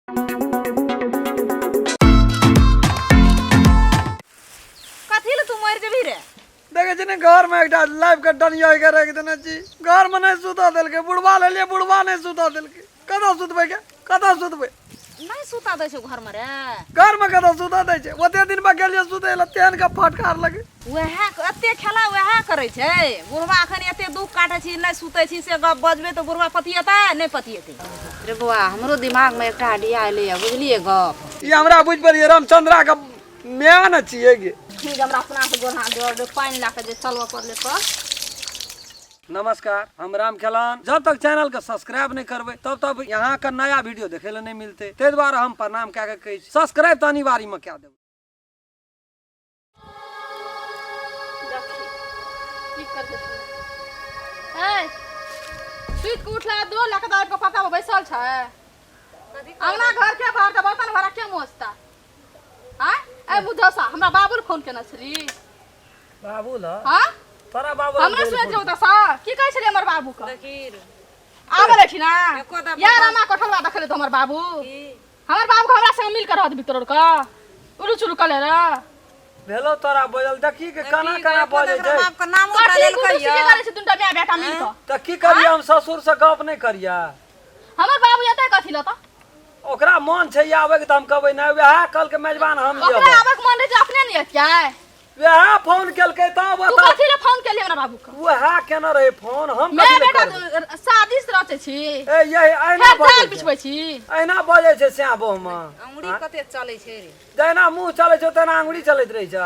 कथी लए तू मरि जेबही रे? देखै छी ने, घर में एकटा लाइव के डनिया के राखि देने छी। घर में नहीं सुता देलकै, बुढ़वा लेलियै, बुढ़वा नहीं सुता देलकै। कतऽ सुतबै के, कतऽ सुतबै? नहीं सुता दै छौ घर में रे? घर में कतऽ सुता दै छै? ओते दिन पर गेलियै सुतै लए, तेहन के फटकार लगे। वएह एते खेला वएह करै छै बुढ़वा। अखन एते दुख काटै छी, नहि सुतै छी, से गप बजबै तऽ बुढ़वा पतिएतै? नहि पतिएतै रे बौआ। हमरो दिमागमे एकटा आइडिया एलैए, बुझलियै गप? ई हमरा बुझि पड़ियै रामचंद्रा के माय ने छियै गे। ठीक, हमरा अपना से गोड़ हाथ जोड़ पानि लए कऽ जे चलबऽ पड़लै पर। नमस्कार, हम राम खेलान। जब तक चैनल के सब्सक्राइब नहीं करबै तब तक यहाँ के नया वीडियो देखे ले नहीं मिलते, ताहि दुआरे हम प्रणाम कए के कहै छी, सब्सक्राइब तऽ अनिवार्य में कए देबै। देखी की करबै। ए, सुति कऽ उठला, दो लऽ कऽ आबि कऽ पता पर बैसल छै। अंगना घर के बाहर के बर्तन भाड़ा के मोचता? आय ए मुजसा, हमरा बाबूल फोन केने छली। बाबू ल? हाँ। तोरा बाबू? हमरा सुनैत रहू तऽ सा की कहै छली हमर बाबू के? देखी रे। आबे रहथिन ना एको दा। यार, अमा कोठलवा देखले तो हमर बाबू की? हमर बाबू के हमरा संग मिल के रहत भीतर के उलू चुलू कले रे। भेलो तोरा बजल, देखी के केना केना बजै छै। बाप के नामो कथी लेलकै। गुदू सिकी करै छै दुनटा माय बेटा मिल के? तऽ की करियै हम, ससुर से गप नहि करियै? हमर बाबू एतै कथी लऽ तऽ? ओकरा मन छै आबै के तऽ हम कहबै नहि, वएह कहलकै मेजबान हम ओकरा जेबै। आबक मन रहै छै, अपने नहि एतियै। वएह फोन केलकै तब। तू कथी लए फोन केली हमरा बाबू के? वएह केने रहै फोन, हम माय कथी लए बेटा करबै? शादी से रचै छी? ए, यही अहिना फेर जाल बजै छै। बिछबै छी? अहिना बजै छै स्याह बहुमे। अंगुरी कते चलै छै रे? जहिना मुँह चलै छौ तेना अंगुरी चलैत रहै छै।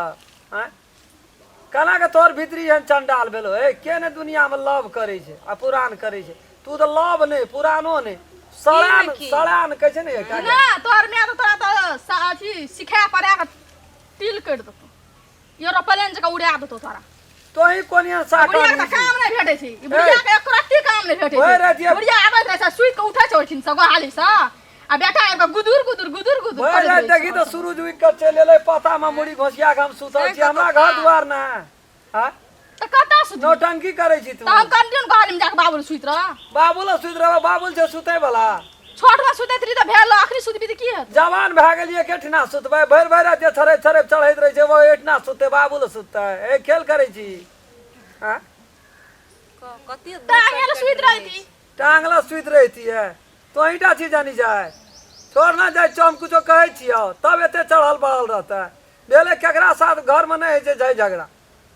आँय, केना के तोहर भीतरी एहन चंडाल भेलो? हे, के ने दुनिया में लव करै छै आ पुरान करै छै? तू तऽ लव नहि, पुरानो नहि, सड़ान। की? सड़ान कहै छै ने एकटा। ना तोहर माय तऽ तोरा तऽ अथी सिखा पढ़ा कऽ तिल करि देतौ, एरोप्लेन जकाँ उड़ा देतौ तोरा। तोही कोन एहन बुढ़िया साकानी के छी? काम नहि भेटै छै। ई बुढ़िया के एको रत्ती काम नहि भेटै भरि छै। राति बुढ़िया आबैत रहै छै, सुति कऽ उठै छै ओहिठिन सँ गोहाली सँ, आ बेटा आबि कऽ गुदुर गुदुर गुदुर गुदुर भरि करैत राति रहै देखी छै। तऽ सूरज उगि कऽ चलि एलै, पता मे मुड़ी घोसिया कऽ हम सुतल छी। हमरा घर दुआर ना हाँ? तऽ कतऽ सुतबी? नौटंकी करै छी तू। तऽ हम कंटिन्यू गोहाली मे जाकऽ बाबुल सुति रह? बाबुल सुति रहबै, बाबुल छै सुतै वाला? छोट मे सुतैत रही तऽ भेल, अखनी सुतबी तऽ की हेतै? जवान भए गेलियै, एकेठिना सुतबै? भरि भरि राति जे छड़ै छड़ै चढ़ैत रहै छै, ओ एहिठिना सुततै, बाबुल सुततै? ए, खेल करै छी? आँय? कते टांग लए सुति रहिती। टांग लए सुति रहितियै? तोहींटा छी जानी जाय, छोड़ ना जाइ छौ। हम कुछो कहै छियौ तब एते चढ़ल बढ़ल रहतै। भेलै केकरा साथ घरमे नहि होइ छै झै झगड़ा?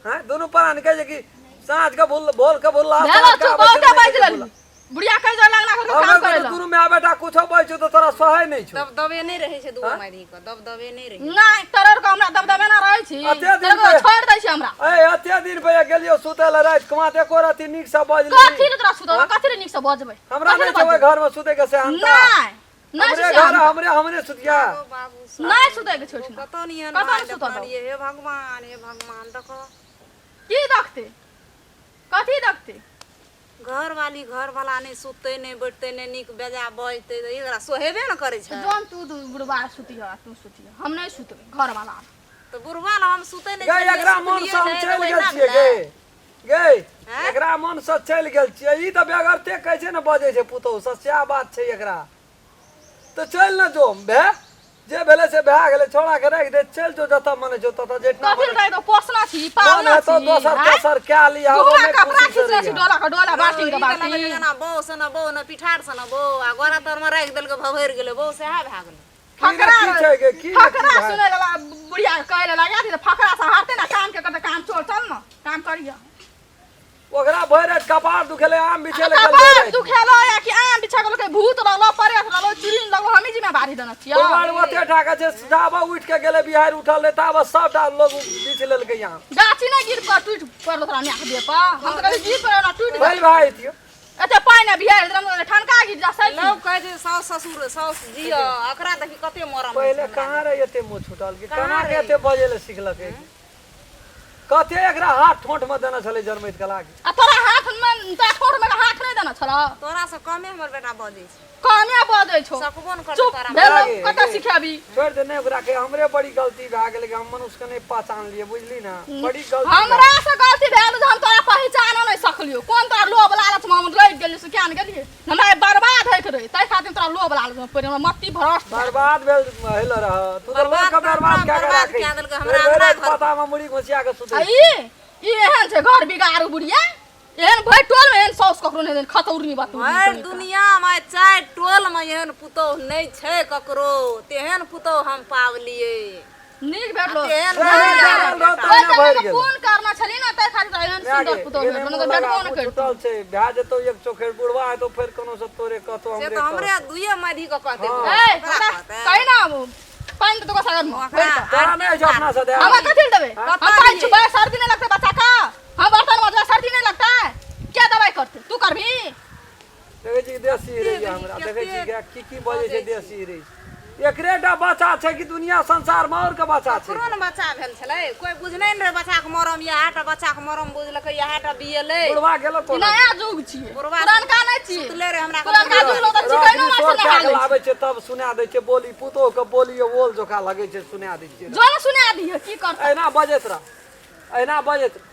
हँ, दुनू प्राणी कहै छै कि साँझ के भुल भोर के भुल्ला, भेलो साँझ के चुप आबै छै बहुते तऽ नहि बाजि कहै छै लेली। भुल्ला। बुढ़िया कहि जाय लगना घर के हमरा काम करे तऽ दुनू माय बेटा कुछो बजै छौ तऽ तोरा सहै नहि छौ। दबदबे नहि रहै छै, दूगो माय के दबदबे नहि रहै। नहि, तोरर के हमरा दबदबे ना रहै छी। अते दिन तोरर के पे- छोड़ि दै छी हमरा। ए, एते दिन पे गेलियौ सुतै लए राति कुमा, तऽ एको रत्ती नीक से बजली? कथी ले तोरा सुतल? कथी ले नीक से बजबै? हमरा कथी ले नहि छै ओहि बजबै? घर में सुतै के सेहनता। नहि नहि हमरे छै घर सेहनता। हमरे हमरे सुतिया। ओ बाबू सब नहि सुतै के छोड़। कतौ नहि एहन कतौ भाय नहि सुतऽ दौ। देखलियै। हे भगवान, हे भगवान, देखो। की देखते? कथी देखते? घर वाली घर वाला नहि सुतते, नहि बैठते, नहि नीक बेजा बजते, तऽ एकरा सोहेबे ने करै छै। जौन तू दू बुढ़बा सुतिह, तू सुतिह, हम नहि सुतबै घर वाला। तऽ बुढ़वा लए हम सुतै नहि गै छलियै, एकरा मन सुतलियै से हम नहि, तऽ चलि गेल ओहिना छियै। भेलै। गे गे आँय? एकरा मन से चलि गेल छियै। ई तऽ बेगरते कहै छै ने, बजै छै पुतहु से, सएह बात छै। एकरा तऽ चलि ने जो, भे जे भेलै से भए गेलै, छौड़ा के राखि दे, चलि जो जतऽ मन होइ छौ ततऽ, जेठना कथी लए तो पोसना छी, मन पालना हेतौ छी? दोसर आँय? तेसर कए लिहऽ, गोवा ओहिमे कपड़ा खुशी से खींचने छी रहिहऽ। डोला के डोला, बाल्टी के ई तऽ लगै छै बाल्टी। जेना बौ सन बौ ने पिठार सन बौ, आ गोरा तरमे राखि देलकै, भभरि गेलै बौ, सएह भए गेलै। की रे, फकरा की छै गे, की रे, की फकरा भए? सुनै ला बुढ़िया के कहै ला लगा दी, फकरा से हारते ना काम के करते काम चोर। चल ना, काम करिया। ओकरा भरि राति कपार दुखेलै, आम बिछै लए गेल कपार भरि राति। दुखेलो या कि आम बिछा गेलो, भूत लगलो, परेत लगलो, चुरिन लगलो, हमी जिम्मेवारी देने छियो? परिवार ओते टाका छै, जाबऽ उठि के गेलै बिहार उठल रहै ताबऽ सबटा लोग बिछ लेलकै आम। गाछी नहि गिर पर टूटि पड़लो तोरा माय के देह पर? हम तऽ कहली गिर पड़ल ना टूटि भइल भाइ एतियो। एते पानि आ बिहाड़ि देलक, ठनका गिर जा सही। लोक कहै छै साउस ससुर साउस जिय, एकरा देखी कते मरम होइ छै पहिले हमरा। कहाँ रहै एते मुँह छुटल कि कहाँ केना के रहै? एते बजै लए सिखलकै? कते एकरा हाथ ठोंठ में देने छलै जनमैत कला के? आ तोरा हाथ में, तोरा ठोर में हाथ नहि देने छलौ? तोरा से कमे हमर बेटा बजै छै। कम हमे बजै छौ। सकबो ने करतै चुप तोरा। भेल। लागे, कतऽ गे। सिखेबी? छोड़ि दे, नहि ओकरा के, हमरे बड़ी गलती भए गेलै कि हम मनुष्य के नहि पहचान लिए, बुझली ने, बड़ी गलती भए हमरा से गलती भेल जे हम तोरा पहचानो नहि सकलियो। कोन तोरा लोभ लालच मे हम लगि गेलियो से किया ने गेलियै। हमरा बर्बाद होइके रहै, ताहि खातिर तोरा लोभ लालच मे पड़ि हमरा मति भ्रष्ट भए गेल। बर्बाद भेल हेल रह तू तऽ बर्बाद लोक के तऽ बर्बाद हमरा कए के बर्बाद राखै। कए देलकै, हमरा भरि अंगना राति घर। पता मे मुड़ी घुसिया के आ सुतै। ई एहन छै घर बिगाड़ू बुढ़िया, एहन भरि टोल मे एहन साउस ककरो नहि, खतौरनी बतौरनी। भरि दुनिया मे चारि टोल मे एहन पुतोह नहि छै ककरो, तेहन पुतोह हम पावलियै। नीक भेटलो। तेहन तेहन भरि जानल बेटा। रहतौ ने ओहि भरि जमाना गेल। फोन करना छली ने, ताहि खातिर एहन भए सुन्दर गेल, पुतोह गेलै, भेटलो, मुँह नहि तऽ लगा भेटबो नहि मुँह करितौ। छूटल छै, भए जेतौ एक चोखेर बुढ़वा हेतौ, फेर कोनो से तोरे कहतौ। से हमरे तऽ हमरे कहतौ। दुइये मधी के कहतै। हँ। ए, ओकरा हमरा कहतै। कही ना, पानि देतौ सागर में ओकरा तोरा नहि होइ छौ अपना से दे। हमरा कथी लए देबै? कतऽ हम पानि दियै? छुबै, सर्दी नहीं लगतै बच्चा का? हम बर्तन मजबै, सर्दी नहीं लगता है? क्या दवाई करते तू करबी? देखै छी देसी रे, हमरा देखै छी गाय की की बजै छै। देसी रे, एकरे टा बच्चा छै कि दुनिया संसार मे और के बच्चा छै? ककरो ने बच्चा भेल छलै, कोइ बुझने ने रहै बच्चाके मरम। इएह टा बच्चाके मरम बुझलकै, इएह टा बियेलै। बुढ़वा गेलो ई कोना? नया युग छियै, बुढ़वा पुरनका नहि छियै। सुतले रहै हमरा। पुरनका युग लोक तऽ चिकनो माछ सोर नहा कए के लै छै। लाबै छै तब सुना दै छै बोली, पुतोह के बोली ओल जोका लगै छै, सुना दै छै। जो ने सुना दिहे, की करतै? एना बजैत रह, एना बजैत रह।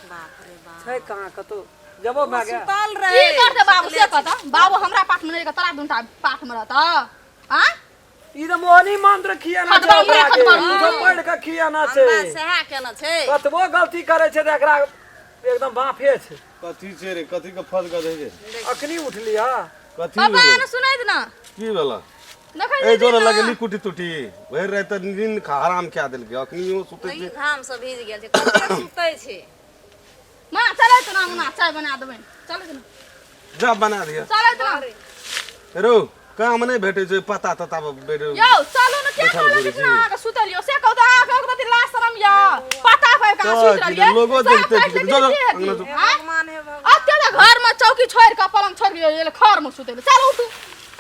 बाप रे बाप। छै कहाँ कतौ जबो भए गेल। सुतल की रहै। करतै बाबू से पता? बाबू हमरा पाठ में नहि रहै, तोरा दूनटा पाठ में रहता आ? ई तऽ मोहनी मंत्र खियाना छै। खतबा ओकरा के खतबा। कुछो पढ़ि के खियाना छै। हमरा सएह केना छै। कतबो गलती करै छै तऽ एकरा एकदम माफे छै। कथी छै रे? कथी के फल गधै रे? अखनी उठली हा। कथी पापा भेलै? ने सुनैत ना। की भेला? देखै ए जोर ना। लगेली कुटी तुटी भरि राति तऽ नींद हराम कए देलकै, अखनियो सुतै नहीं छै। घाम से भीज गेल छै, कते सुतै छै। माँ चलैत ना, अंगना चाय बना देबै, चलैत ना। जा बना दिअ। चलैत ना। रो काम नहि भेटै छै पता तता पर बैठ। यौ चलू ने, क्या बैठल कहलक घुरै कि अहाँके सुतल यौ से कहू तऽ अहाँके ओकरा लाज शरम यऽ पता पाबि कऽ अहाँ तऽ सुति की रहलियै? लोगो साँप देखते काटि की लेतै जो जो की हेतै? अंगना जो। हे आँय? भगवान, हे भगवान। अते तऽ घर में चौकी छोड़ि कऽ, पलंग छोड़ि कऽ गेलै खर में सुतै लए। चल उठू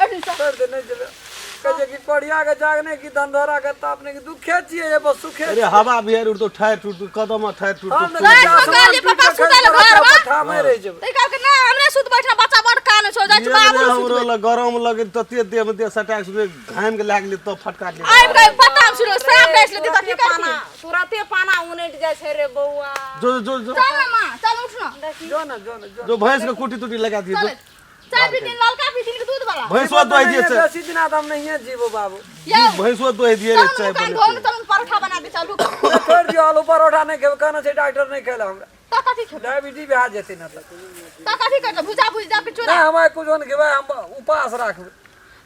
एहिठाम सँ। छोड़ि दे, नहि जेबै। कहै छै कि कोढ़िया के जागने की धंधोरा के तापने की, दुखे छियै ये बस सुखे। अरे हवा बिहाड़ि उठतो, ठारि टूटतो, कदम ठारि टूटतो। हम तऽ राति मे आसमान कहलियै टूटि पापा कऽ सुतै लए खसि पड़त, घरमे। ठामे रहि जेबै। तऽ ई कहलकै नहि, हमरे सुत बैठना, बच्चा बड़ कानै छौ, जाइ छी बाबू लग हमरो सुतबै। लग गरम लगे तते देह में देह सटा के सुतबै, घाम के लागले तब फटका के। आबि कऽ पता मे सुनल साँप डसि लेतै तऽ की तुरते करतियै? पाना, तुरते पाना उनटि जाइ छै रे बौआ। जो जो जो। चल ने माँ, चल उठ न। जो न, जो न, जो। जो भैंस के कुटी तुटी लगा दिए जो। चल चाय पीथिन, ललका पीथिन कि दूध वाला? भैंसवा दोहि दिए नहीं, छै। बेसी दिन आदम नहीं जीवो बाबू। यौ भैंसवा दोहि दिए रे। चलू चाय दुकान बनेतै। धोउ ने, चलू परोठा बना दे, चलू। छोड़ि दियौ, आलू परोठा नहि खेबै, कहने छै डॉक्टर नहि खेला हमरा। तऽ कथी खेबै? डायबिटीज भए जेतै ने तऽ। तऽ कथी करतै? भुजा भुजि देब कि चूड़ा? नहि, हमरा कुछो नहि खेबै, हम उपास राखबै।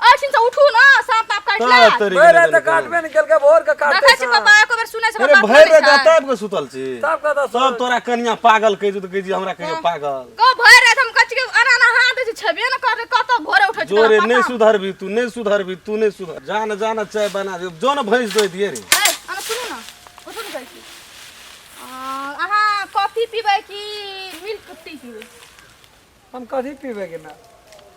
एहिठिन से उठू ने, साँप ताप काटि तऽ लेत। तोरी भरि के राति नहि काटबे नहि केलकै, भोर के काटतै। देखै छी पापा, एको बेर सुनै छै? अरे बात भरि मानै राति छै? तापि के सुतल छी। तब कतऽ? सब तोरा कनिया पागल कहै छौ तऽ कहै छी हमरा कहै पागल। कह भरि राति हम कथी के एना एना हाथ दै छी, छेबे ने करै, कतऽ भोरे उठै छी जोरे तोरा नहि पता? सुधरबी तू, नहि सुधरबी तू, नहि सुधर। जा ने, जा ने, चाय बना दे, जो ने, भैंस दोहि दिए रे। ए, अहाँ सुनू ने, उठू ने, कहै छी। अहाँ कॉफी पीबै कि मिल्क टी पीबै? हम कथी पीबै के ना,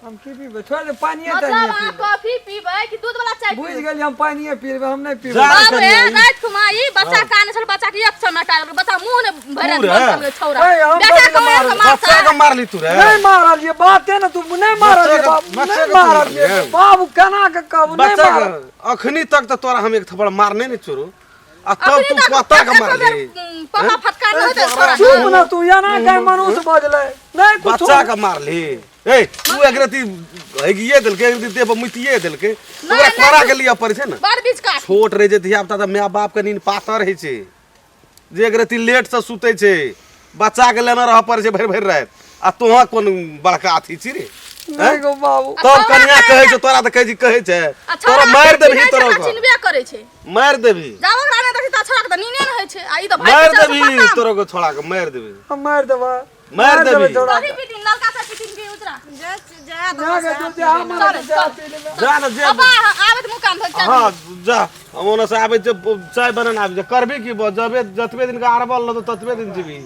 हम की पीबै? छोड़ दे, पानिये मतलब तानिये अहाँ पीबै। कॉफी पीबै कि दूध वाला चाय बुझि पीबै? गेलियै, हम पानिये पीबै, हम नहि पीबै। जा बाबू कनिया, हे, राति खुमा ई बच्चा काने छल, बच्चा के एक चमेटा लगल, बच्चा मुंह ने भरे तू रे? छौरा ए, हम बेटा कथी के कमार मारब? के मारता। बच्चा के मारली तू रे? नहि मारलियै, बाते ने तू, नहि मारलियै बच्चा के- बाबू, बच्चा नहि के तू मारलियै मारलियै। बाबू, केना के कहू, नहि बच्चा मारल। के अखनी तक तऽ तोरा हम एक थप्पड़ मारने नहि छोड़ू आ तब अखनी तू तक पता के एको मारली? बेर, पापा फटकार नहि होतै छौरा। चुप न तू, एना के मनुष्य बजलै नहि कुछो। बच्चा के मारली? ए तू एक रति हेगिए देलकै, एक रति देह पर मुतिए देलकै, ओकरा नहि, कोरा के लिअ पड़ै छै ने। बड़ बीच काट। छोट रहै छै धिया पुता तऽ माय बाप के नींद पातर होइ छै, जे एक रति लेट से सुतै छै, बच्चा के लेने रहऽ पड़ै छै भरि भरि राति, आ तोहाँ कोन बड़का अथी छी रे? नहि गो बाबू। तब कनिया कहै छै तोरा तऽ कहै छी, कहै छै आ तोरा छौड़ा मारि देबही, चिन्है छै, तोरा ओकरा ओकरा। चिन्हबे करै छै। मारि देबही। जाबो ओकरा नहि देखी तऽ छोड़ा के तऽ नीने नहि होइ छै, आ ई तऽ भागि मारि चल छै देबही पता। तोरा के, छोड़ा के मारि देबही। हम मारि देबै। मारि देबही। छोड़ा। कथी पीथिन, ललका चाय पीथिन कि उजरा? जे जा जा गे तू, जा, हमर जा पी लेबै। जा ने जे। पापा आबैत मुँह कान धोइ चाय। हाँ जा, हम ओने से आबै छै चाय बनेने आबै छै। करबी की? जबे जतबे दिन के अरबल रहतौ ततबे दिन जीबी,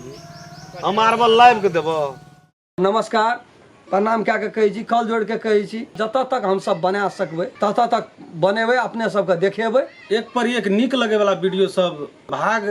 हम अरबल लाबि के देबो। नमस्कार, प्रणाम कए कऽ कहै छी, कल जोड़ि कऽ कहै छी, जतऽ तक हमसब बना सकबै ततऽ तक बनेबै, अपने सबके देखेबै। एक पर एक नीक लगे वाला वीडियो सब भाग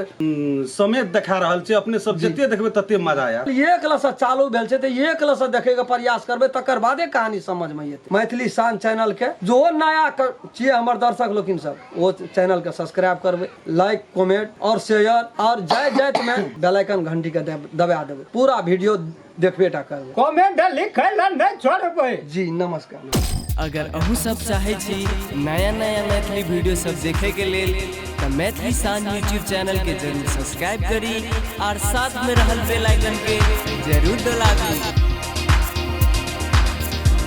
समेत देखा रहल छै। अपने सब जते देखबै तते मजा आयत। एक लसँ चालू भेल छै तऽ एक लसँ देखैके प्रयास करबै, तकर बादे कहानी समझमे एतै। मैथिली शान चैनल के जो नया छियै हमर दर्शक लोकिन सब, ओ चैनल के सब्सक्राइब करबै, लाइक कमेंट और शेयर, और जाय जाइत में बेल आइकन घंटी के दबा देबै, पूरा वीडियो देखबे टा करबै, कमेंट लिखै लए नहि छोड़बै। जी नमस्कार। अगर अहूँ सब चाहै छी नया नया मैथिली वीडियो सब देखे के लेल तऽ मैथिली शान यूट्यूब चैनल के जरूर सब्सक्राइब करी और साथ में रहल बेल आइकन के जरूर दबाबी।